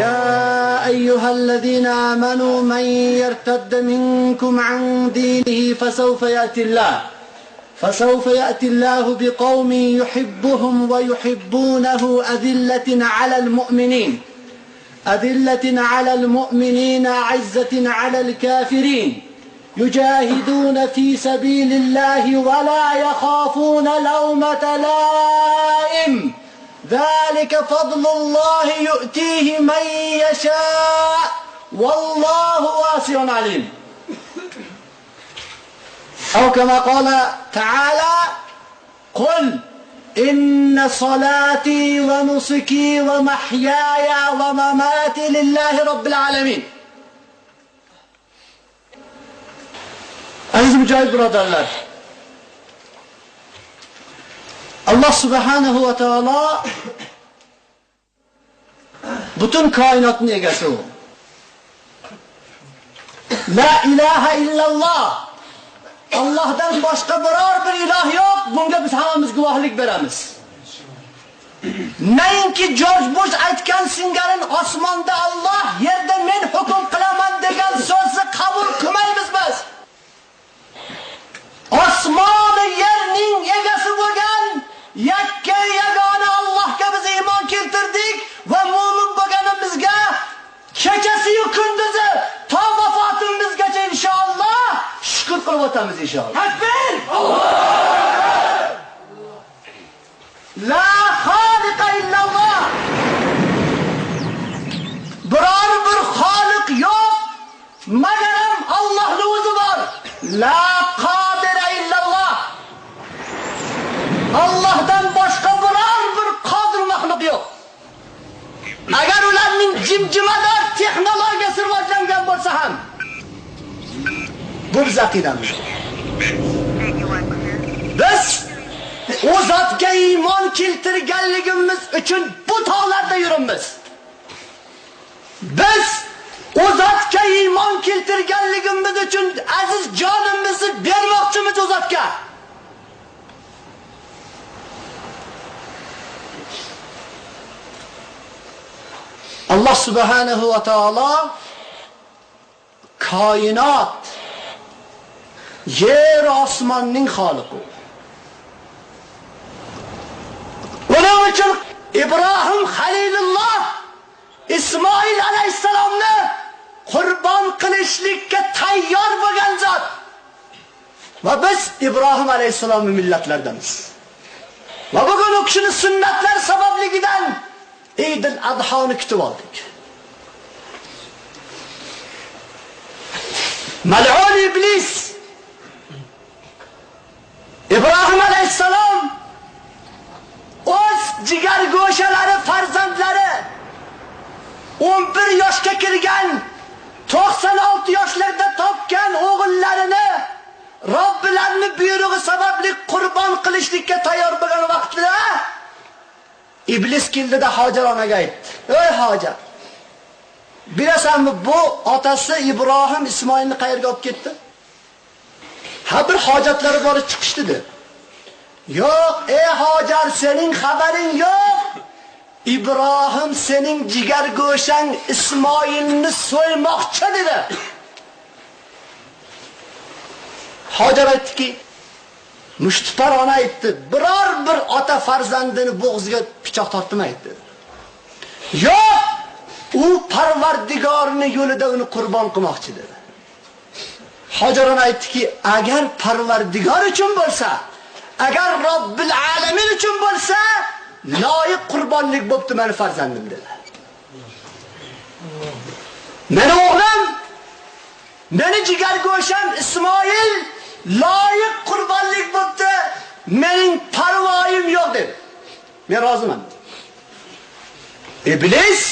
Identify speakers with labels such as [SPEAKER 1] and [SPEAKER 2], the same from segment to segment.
[SPEAKER 1] يا أيها الذين آمنوا من يرتد منكم عن دينه فسوف يأتي الله بقوم يحبهم ويحبونه أذلة على المؤمنين عزة على الكافرين يجاهدون في سبيل الله ولا يخافون لومة لائم ذلك فضل الله يؤتيه من يشاء والله واسع عليم. أو كما قال تعالى: قل إن صلاتي ونسكي ومحياي ومماتي لله رب العالمين. Aziz mücahid birodarlar, Alloh subhanahu va taolo butun koinotning egasi u. La ilaha illalloh. Allohdan boshqa biror bir iloh yo'q. Bunga biz hammamiz guvohlik beramiz. Nainki George Bush aytgan singarin osmonda Alloh, yerda men hukm qilaman degan so'zni qabul qilmaymiz biz. Osmon va yerning egasi bo'lgan yakka yagona Allohga biz iymon keltirdik va mo'min bo'lganimizga kechasi-yu kunduzi to vafotimizgacha inshaalloh shukr qilib o'tamiz inshaalloh. Takbir! Alloh! La xoliqa illalloh. Biror bir xoliq yo'q, magaram Allohning o'zi bor. La qadira illalloh. Allohdan boshqa biror bir qodir maxluq yo'q. Agar ularning jimjimador texnologiyasi rivojlangan bo'lsa ham, bu biz aqidamiz. Biz o zotga iymon keltirganligimiz uchun bu tog'larda yuribmiz. Biz o zotga iymon keltirganligimiz uchun aziz jonimizni bermoqchimiz o zotga. Alloh subhanahu va taolo koinot, yer osmonning xoliqi. Buning uchun Ibrohim Halilulloh Ismoil alayhissalomni qurbon qilishlikka tayyor bo'lgan zot. Va biz Ibrohim alayhissalomning millatlardanmiz. Va bugun u kishining sunnatlar sababligidan Eid al-Adhoni kutib oldik. Mal'un iblis Ibrohim alayhissalom o'z jigar go'shalari, farzandlari 11 yoshga kirgan, 96 yoshlarda topgan o'g'illarini Robbilarining buyrug'i sababli qurbon qilishlikka tayyor bo'lgan vaqtida iblis keldida Hojar onaga aytdi: "Ey Hojar, bilasanmi bu otasi Ibrohim Ismoilni qayerga olib ketdi? Ha, bir hojatlari bor chiqishdi" dedi. Yo'q, ey Hojar, sening xabaring yo'q. Ibrohim sening jigar go'shang Ismoilni so'ymoqchi dedi. Hojar aytdiki, mushtipar ona aytdi, biror bir ota farzandini bo'g'ziga pichoq tortmaydi dedi. Yo'q, u Parvardigorning yo'lida uni qurbon qilmoqchi dedi. Hojar ona aytdiki, agar Parvardigor uchun bo'lsa, agar Robbil alamin uchun bo'lsa, loyiq qurbonlik bo'pti meni farzandim dedi. Meni o'g'lim, meni jigar go'sham Ismoil loyiq qurbonlik bo'pti, mening parvoyim yo'q dedi. Men roziman. Iblis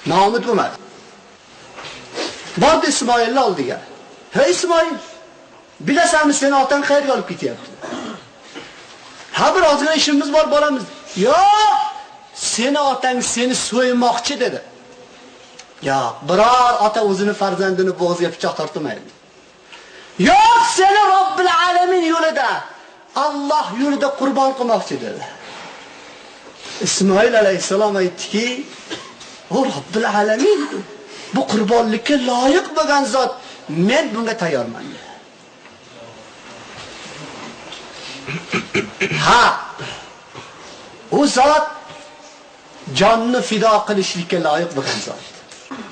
[SPEAKER 1] nomid bo'lmadi. Bordi Ismoilni oldiga. "Hey Ismoil, bilasanmi seni otang qayerga olib ketyapti? Ha, bir ozgina ishimiz bor, boramiz." "Yo'q, seni otang seni so'ymoqchi" dedi. Yo'q, biror ota o'zini farzandini bo'g'ziga pichoq tortmaydi. Yo'q, seni Robbil alamin yo'lida, Alloh yo'lida qurbon qilmoqchi dedi. Ismoil alayhissalom aytdiki, "O Robbil alamin, bu qurbonlikka loyiq bo'lgan zot, men bunga tayyorman." Ha, u zot jonni fido qilishlikka loyiq bo'lgan zot.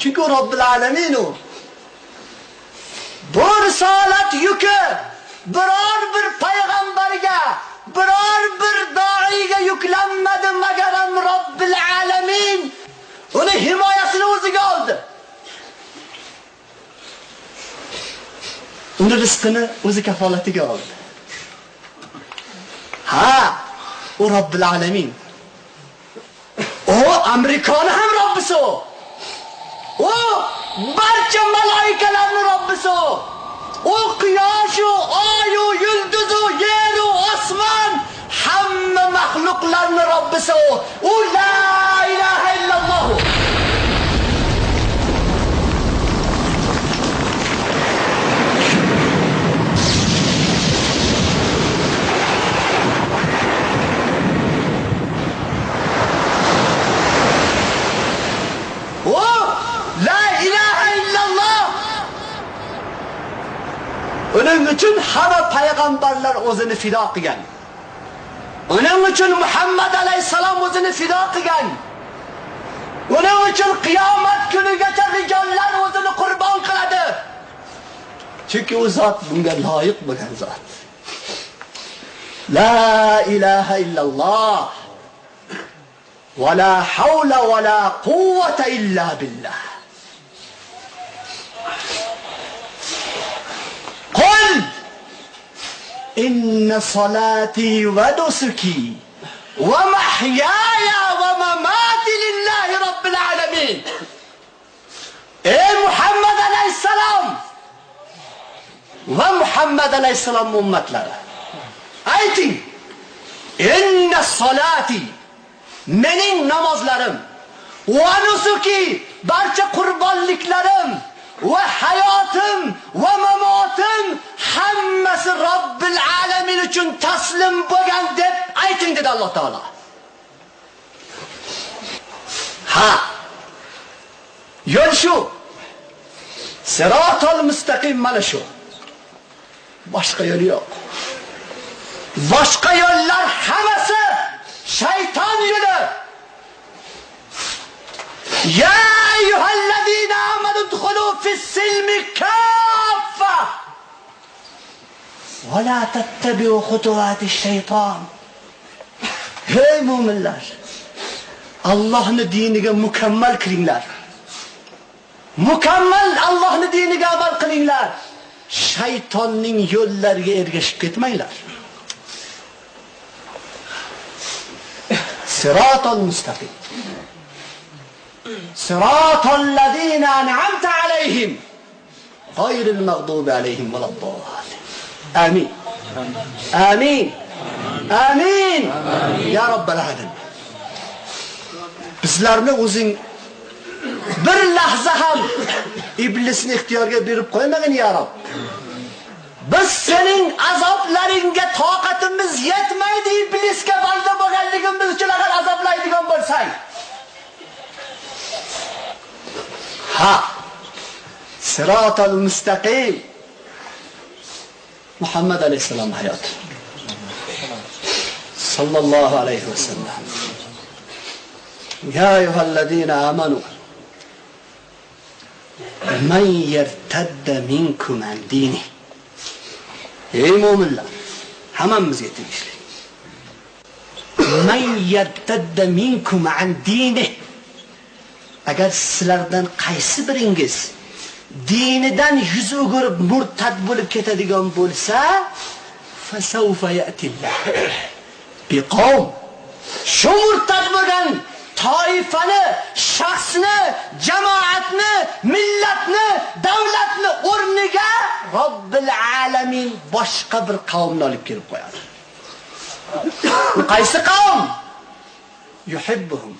[SPEAKER 1] Chunki u Robbil alamin u. Bu risolat yuki biror bir payg'ambarga, biror bir doiga yuklanmadi, magaram Robbil alamin uni himoyasini o'ziga oldi. Uni rizqini o'zi kafolatiga oldi. Ha, u Robbil alamin. O Amerikani ham Robbisi u. O barcha maloikalarning Robbisi u. O quyosh-u, oy-u, yulduzu, yer-u, osmon, hamma maxluqlarning Robbisi u. U la ilaha illalloh. O la ilaha illalloh. Uning uchun hamma payg'ambarlar o'zini fido qilgan. Uning uchun Muhammad alayhisalom o'zini fido qilgan. Uning uchun qiyomat kunigacha rijollar o'zini qurbon qiladi. Chunki u zot bunga loyiq bo'lgan zot. La ilaha illalloh. Va la havla va la quvvata illa billah. Qul inna salati va nusuki va mahyaya va mamati lillahi robbil alamin. Ey Muhammad alayhissalom va Muhammad alayhissalom ummatlari, ayting, inna salati, mening namozlarim, va nusuki, barcha qurbonliklarim, va hayotim va mamotim hammasi Robbil alamin uchun taslim bo'lgan deb ayting dedi Alloh taolo. Ha, yo'l shu. Sirotol mustaqim mana shu. Boshqa yo'l yo'q. Boshqa yo'llar hammasi shayton yo'li. Ya ayyuhallazina amanu udkhulu fis-silmi kaffa va la tattabi'u khutuwatish shayton. Hey mu'minlar, Allohning diniga mukammal kiringlar. Mukammal Allohning diniga amal qilinglar. Shaytonning yo'llariga ergashib ketmanglar. Sirotol mustaqim. Sirotol lazina an'amta alayhim g'ayril mag'dubi alayhim valaddallin. Amin. Amin. Amin. Ya Robbal alamin. Bizlarni o'zing bir lahza ham iblisni ixtiyorga berib qo'ymagin ya Rob. Biz sening azoblaringga toqatimiz yetmaydi, iblisga banda bo'lganligimiz uchun agar azoblaydigan bo'lsang. Ha, sirotol mustaqim. Muhammad alayhissalom hayoti. Sallallohu alayhi vasallam. Ya ayyuhallazina amanu man yartadda minkum an dini. Ey mo'minlar, hammamizga tegishli. Man yartadda minkum an dini. Agar sizlardan qaysi biringiz dinidan yuz o'girib murtad bo'lib ketadigan bo'lsa, fasawfa ya'tillah biqavm. Shu murtad bo'lgan toifani, shaxsni, jamoatni, millatni, davlatni o'rniga Robbil alamin boshqa bir qavmni olib kelib qo'yadi. Qaysi qavm? Yuhibbuhum.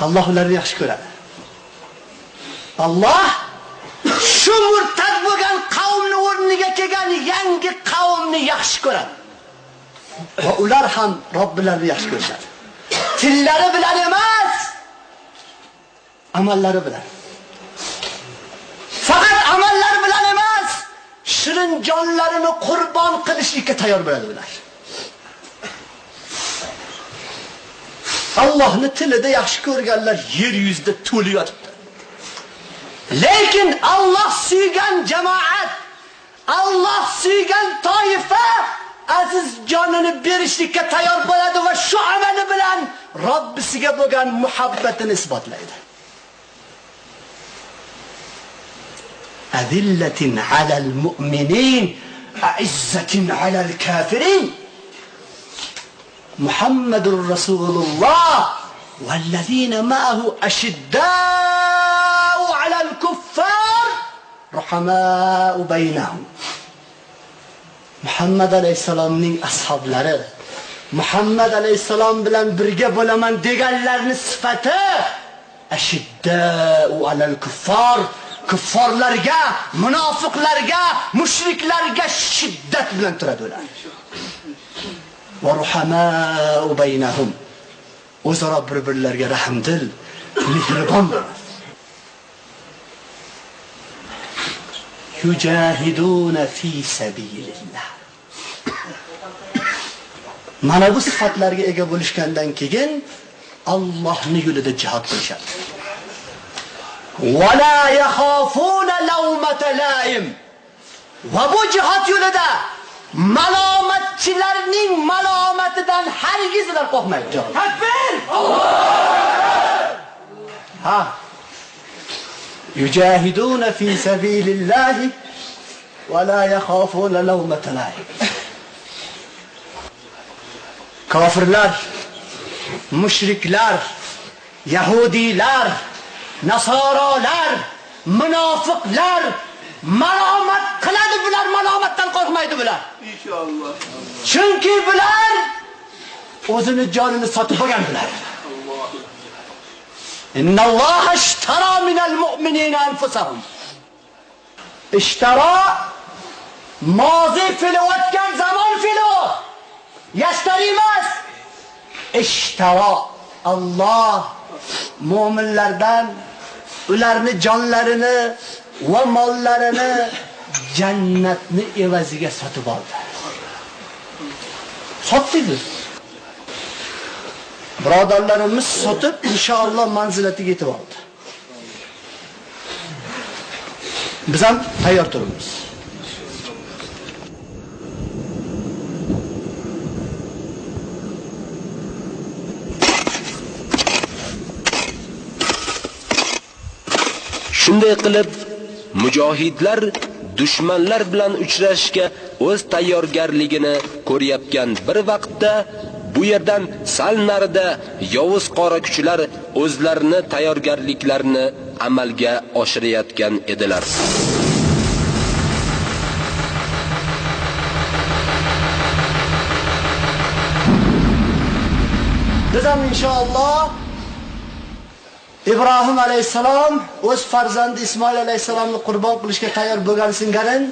[SPEAKER 1] Alloh ularni yaxshi ko'radi. Alloh shu murtad bo'lgan qavmni o'rniga kelgan yangi qavmni yaxshi ko'radi. Va ular ham Robbilarini yaxshi ko'rishadi. Tillari bilan emas, amallari bilan. Faqat amallari bilan emas, shirin jonlarini qurbon qilishlikka tayyor bo'ladi ular. Allohni tilida yaxshi ko'rganlar yer yuzida to'lib yotibdi. Lekin Alloh suygan jamoat, Alloh suygan toifa aziz jonini berishlikka tayyor bo'ladi va shu amali bilan Robbisiga bo'lgan muhabbatini isbotlaydi. Azillatin alal mu'minin, a'izzatin alal kafirin. Muhammadur Rasululloh vallazina ma'ahu ashidda'u alal kuffar ruhama'u baynahum. Muhammad alayhisalomning ashablari, Muhammad alayhisalom bilan birga bo'laman deganlarning sifati ashidda'u alal kuffar, kuffarlarga, munofiqlarga, mushriklarga shiddat bilan turadi ular. Va ruhama'u baynahum, o'zaro bir-birlariga rahmdil, mehribon bo'ladi. Yujahiduna fi sabilillah. Mana bu sifatlarga ega bo'lishgandan keyin Allohning yo'lida jihad qilishadi. Va la yakhafuna lawmata la'im. Va bu jihad yo'lida malomatchilarning malomatidan hargiz ular qo'rqmaydi. Takbir! Alloh! Ha. Yujahiduna fi sabilillah va la yakhafuna lawmata la'im. Kofirlar, mushriklar, yahudiylar, nasoralar, munofiqlar malomat qiladi, bular malomatdan qo'rqmaydi bular.
[SPEAKER 2] Inshaalloh.
[SPEAKER 1] Chunki bular o'zini jonini sotib olgan bular. Innalloha ishtara minal mu'minina anfusahum. Ishtara mozi fe'li, o'tgan zamon fe'li. Yashtari emas. Ishtara. Alloh mu'minlardan ularni jonlarini va mollarini jannatni evaziga sotib oldi. Sotdi biz. Birodarlarimiz sotib inshaalloh manzilatiga yetib oldi. Biz ham tayyor turibmiz.
[SPEAKER 3] Shunday qilib, mujohidlar dushmanlar bilan uchrashishga o'z tayyorgarligini ko'rayotgan bir vaqtda bu yerdan sal narida yovuz qora kuchlar o'zlarini tayyorgarliklarini amalga oshirayotgan edilar.
[SPEAKER 1] Biz ham inshaalloh İbrahim alayhissalom o'z farzandi Ismoil alayhissalomni qurbon qilishga tayyor bo'lgan singarin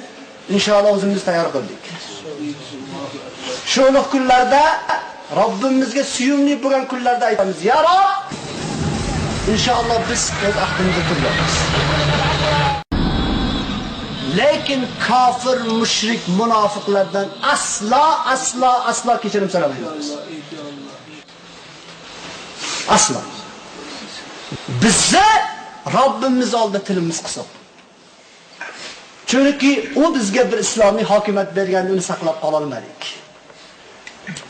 [SPEAKER 1] inshaalloh o'zimiz tayyor qildik. Shu ulug' kunlarda Robbimizga suyumli bo'lgan kunlarda aytamiz: "Ya Rob, inshaalloh biz o'z ahdimizda turamiz." Lekin kofir, mushrik, munofiqlardan aslo, aslo, aslo kechirim so'ramaymiz. Aslo. Bizni Robbimiz oldida tilimiz qisiq. Chunki u bizga bir islomiy hokimiyat berganda uni saqlab qola olmadik.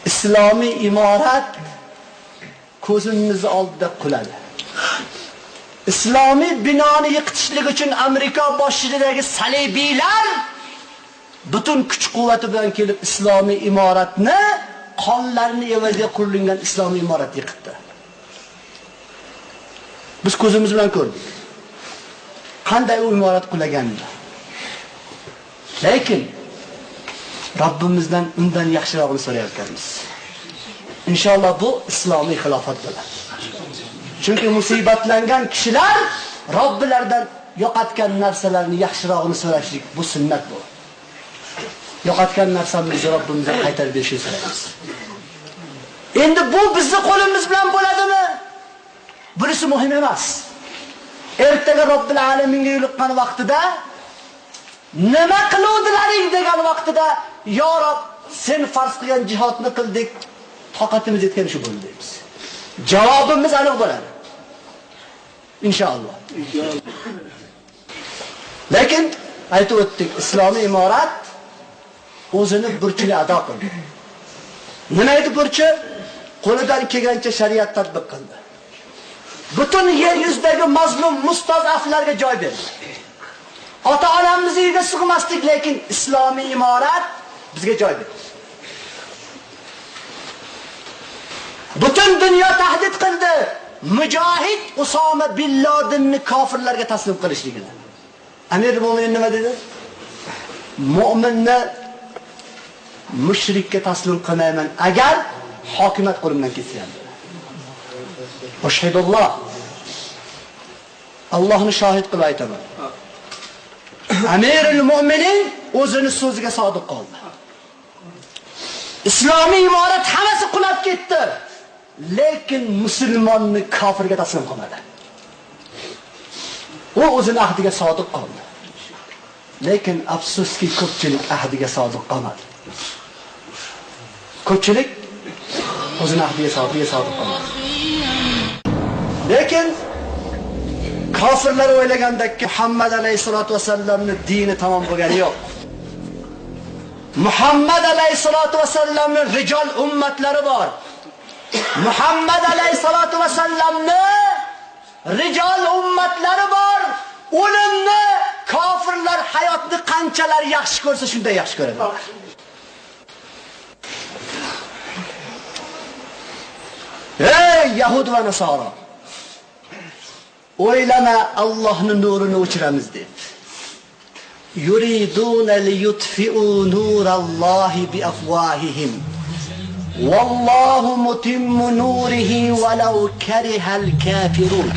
[SPEAKER 1] Islomiy imorat ko'zimiz oldida quladi. Islomiy binoni yiqitishlik uchun Amerika boshchiligidagi salibiylar butun kuch-quvvati bilan kelib islomiy imoratni qonlarini evaziga qurilgan islomiy imorat yiqitdi. Biz ko'zimiz bilan ko'rdik qanday u imorat qulaganini. Lekin Robbimizdan undan yaxshirog'ini so'rayotganmiz. Inshaalloh bu islomiy xilofat bo'ladi. Chunki musibatlangan kishilar Robbilaridan yo'qotgan narsalarni yaxshirog'ini so'rashlik bu sunnat bu. Yo'qotgan narsamizni Robbimizdan qaytarib berishini so'raymiz. Endi bu bizni qo'limiz bilan bo'ladimi? Bunisi muhim emas. Ertaga Robbil alaminga yo'liqqan vaqtida nima qiluvdilaring degan vaqtida, "Ya Rob, sen farz qilgan jihodni qildik, toqatimiz yetgan shu bo'ldi" deymiz. Javobimiz aniq bo'ladi. Inshaalloh. Lekin aytib o'tdik, islomiy imorat o'zini burchini ado qildi. Nima edi burchi? Qo'lidan kelgancha shariat tatbiq qildi. Butun yer yuzidagi mazlum mustazaflarga joy berdi. Ota-onamiz uyiga sig'masdik, lekin islomiy imorat bizga joy berdi. Butun dunyo tahdid qildi. Mujohid Usoma bin Ladinni kofirlarga taslim qilishligini. Amir mo'minin nima dedi? Mo'minni mushrikka taslim qilmayman agar hokimiyat qo'limdan ketsa ham. Ashhadulloh. Allohni shohid qilib aytaman. Amirul mo'minin o'zini so'ziga sodiq qoldi. Islomiy imorat hammasi qulab ketdi. Lekin musulmonni kofirga taslim qilmadi. U o'zini ahdiga sodiq qoldi. Lekin afsuski ko'pchilik ahdiga sodiq qolmadi. Ko'pchilik o'zini ahdiga sodiq qolmadi. Lekin kofirlar o'ylagandek Muhammad alayhisolatu vasallamning dini tamom bo'lgani yo'q. Muhammad alayhisolatu vasallamning rijol ummatlari bor. Muhammad alayhisolatu vasallamning rijol ummatlari bor. O'limni kofirlar hayotni qanchalar yaxshi ko'rsa shunday yaxshi ko'radi. Ey Yahud va Nasoro! O'ylama Allohning nurini o'chiramiz deb. Yuriduna liyutfi'u nurallohi biafwahihim. Vallohu mutimmu nurihi walau karihal kafirun.